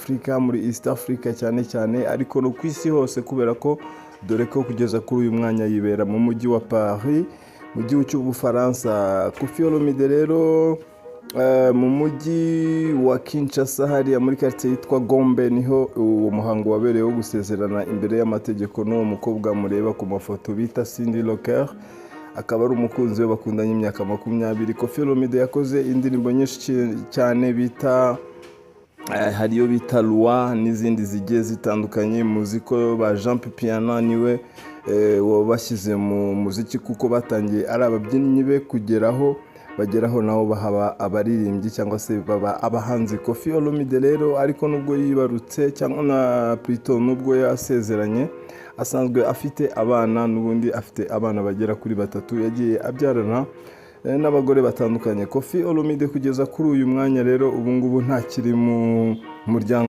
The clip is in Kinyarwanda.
Afurika, muri East Africa cyane cyane, ariko no ku isi hose, kubera ko dore ko kugeza kuri uyu mwanya yibera mu mujyi wa Paris mu gihugu cy'Ubufaransa. Koffi Olomide rero, mu mujyi wa Kinshasa, hariya muri quartier yitwa Gombe, niho uwo muhango wabereye wo gusezerana imbere y'amategeko n'uwo mukobwa mureba ku mafoto bita Cindy Le Coeur, akaba ari umukunzi we bakundanye imyaka 20. Koffi Olomide yakoze indirimbo nyinshi cyane bita hari iyo bita Loi n'izindi zigiye zitandukanye. Muzi ko ba Jean Pipiana niwe wabashyize mu muziki, kuko batangiye ari ababyinnyi be kugeraho bageraho nabo bahaba abaririmbyi cyangwa se baba abahanzi. Koffi Olomide rero, ariko nubwo yibarutse, cyangwa na plutôt nubwo yasezeranye, asanzwe afite abana. N'ubundi afite abana bagera kuri batatu yagiye abyarana n'abagore batandukanye. Koffi Olomide kugeza kuri uyu mwanya rero, ubu ngubu ntakiri mu muryango.